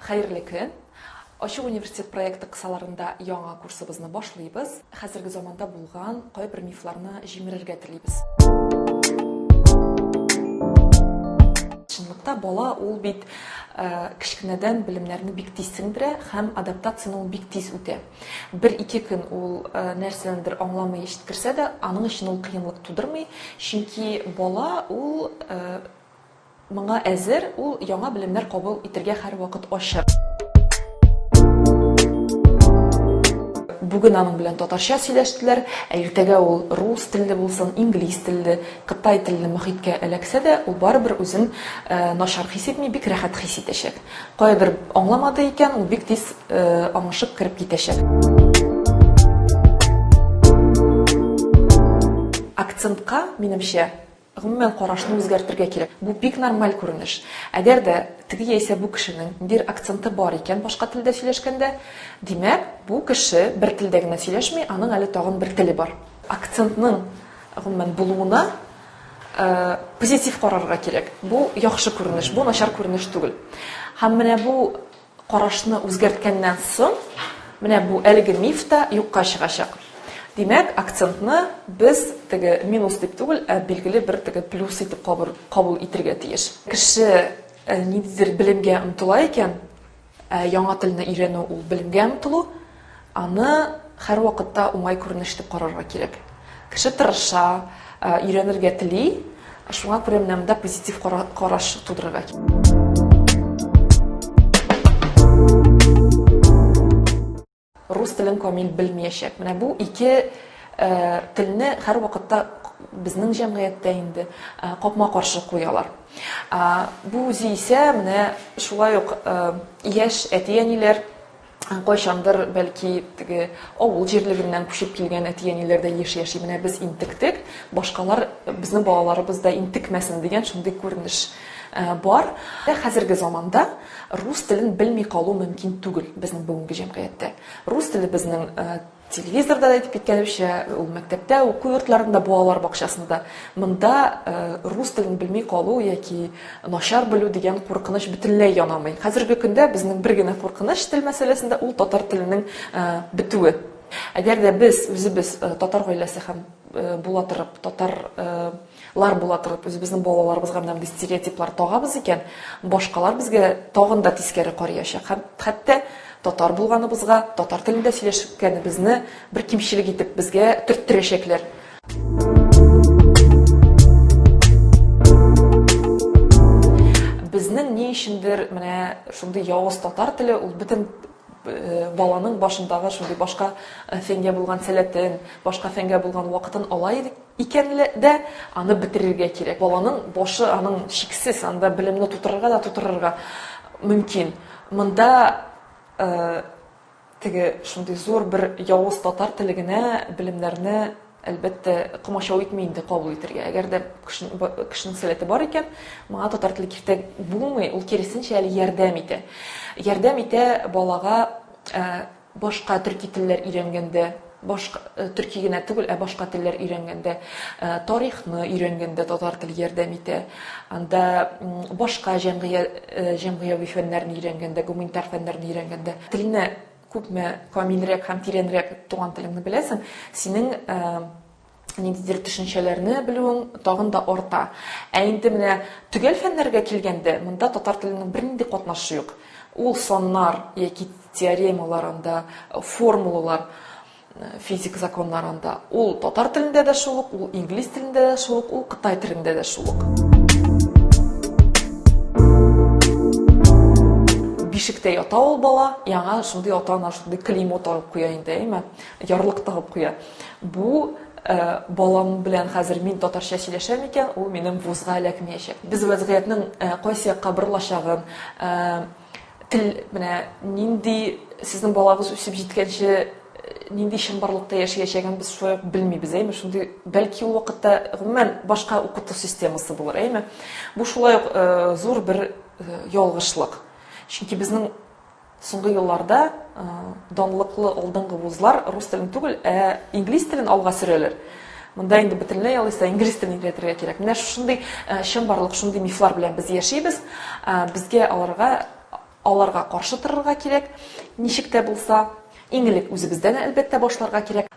Хәерле көн! Ачык университет проекты кысаларында яңа курсыбызны башлыйбыз. Хәзерге заманда булган кайбер мифларны җимерергә телибез. Чынлыкта бала ул бит э, кечкенәдән белемнәрне бик тиз сеңдерә һәм адаптацияне ул бик тиз үтә. Бер-ике көн ул э, нәрсәнедер аңламый ишеткерсә дә, аның өчен ул кыенлык тудырмый, чөнки бала ул э, Моңа әзер, ул яңа белемнәр кабул итергә һәрвакыт ачык. Бүген аның белән татарча сөйләштеләр, ә иртәгә ул рус телле булсын, инглиз телле, кытай телле мохиткә эләксә дә, ул барыбер үзен э, начар хис итми, бик рәхәт хис итәчәк. Каядыр аңламады икән, ул бик тиз э, аңышып кереп китәчәк. Акцентка, минемчә, Гомумән, карашны үзгәртергә кирәк. Бу бик нормаль күренеш. Әгәр дә теге яисә бу кешенең ниндидер акценты бар икән башка телдә сөйләшкәндә, димәк, бу кеше бер телдә генә сөйләшми, аның әле тагын бер теле бар. Акцентның, гомумән, булуына позитив карарга кирәк. Бу яхшы күренеш, бу начар күренеш түгел. Һәм менә бу Карашны үзгәрткәннән соң, менә бу әлеге миф та юкка чыгачак. Димәк, акцентны без теге минус дип түгел, ә билгеле бер теге плюс итеп кабул итергә тиеш. Кеше э, ниндидер белемгә омтыла икән, ә яңа телне өйрәнү ул белемгә омтылу, аны һәрвакытта уңай күренеш дип карарга кирәк. Кеше тырыша, э, өйрәнергә тели, шуңа күрә менә монда позитив караш тудырырга кирәк. Рус телен камил белмиячәк. Менә бу ике э, телне һәрвакытта безнең җәмгыятьтә инде э, капма-каршы куялар. Бу үзе исә менә шулай ук яшь әти-әниләр кайчандыр бәлки теге авыл җирлегеннән күчеп килгән әти-әниләр дә еш яши. Менә без интектек, башкалар безнең балаларыбыз да интекмәсен дигән шундый күренеш э, бар. Хәзерге заманда рус телен белми калу мөмкин түгел безнең бүгенге җәмгыятьтә. Рус теле безнең э, Телевизорда да әйтеп киткәнемчә, ул мәктәптә, уку йортларында, балалар бакчасында. Монда э, рус телен белми калу яки начар белү дигән куркыныч бөтенләй янамый. Хәзерге көндә безнең бер генә куркыныч тел мәсьәләсендә ул татар теленең э, бетүе. Әгәр дә без үзебез э, татар гаиләсе һәм була торып, татарлар була торып, үзебезнең балаларыбызга менә мондый стереотиплар тагабыз икән, башкалар безгә тагын да тискәре карыячак. Һәм хәтта Татар булганыбызга, татар телендә сөйләшкәнебезне бер кимчелек итеп безгә төрттерәчәкләр. Безнең ни өчендер менә шундый явыз татар теле ул бөтен э, баланың башындагы шундый башка э, фәнгә булган сәләтен, башка фәнгә булган вакытын ала икән дә, аны бетерергә кирәк. Баланың башы аның чиксез, анда белемне тутырырга да тутырырга мөмкин. Монда э, теге шундый зур бер явыз татар теле генә белемнәрне әлбәттә комачау итми инде кабул итәргә. Әгәр дә кешенең сәләте бар икән, моңа татар теле киртә булмый, ул киресенчә әле ярдәм итә. Ярдәм итә балага э, Башка төрки телләр өйрәнгәндә, башка э, төрки генә түгел, ә башка телләр өйрәнгәндә, э, тарихны өйрәнгәндә татар теле ярдәм итә. Анда башка җәмгыя э, җәмгыяви фәннәрне өйрәнгәндә, гуманитар фәннәрне өйрәнгәндә телне күпме камилрәк һәм тирәнрәк туган телеңне беләсең, синең ниндидер төшенчәләрне белүең тагын да арта. Ә инде менә төгәл фәннәргә килгәндә, монда татар теленең бернинди катнашы юк. Ул саннар яки теоремалар анда, формулалар, э, физик законнар анда. Ул татар телендә дә шул ук, ул инглиз телендә дә шул ук, ул кытай телендә дә шул ук. Бишектә ята ул бала, яңа шундый ата-ана шундый клеймо тагып куя инде, әйме? Ярлык тагып куя. Бу э, балам белән хәзер мин татарча сөйләшәм икән, ул минем вузга эләкмәячәк. Без вәзгыятьнең э, кайсы якка борылачагын, э, тел менә нинди сезнең балагыз үсеп җиткәнче нинди чынбарлыкта яшәячәген без шулай ук белмибез, әйме? Шундый, бәлки ул вакытта гомумән башка укыту системасы булыр, әйме? Бу шулай ук зур бер ялгышлык. Чөнки безнең Соңгы елларда данлыклы алдынгы вузлар рус телен түгел, ә инглиз телен алга сөрәләр. Монда инде бөтенләй алайса инглиз телен өйрәтергә кирәк. Менә шушындый чынбарлык, шундый мифлар белән без яшибез. Безгә аларга Аларга каршы торырга кирәк, ничек тә булса. Иң элек үзебездән, әлбәттә, башларга кирәк.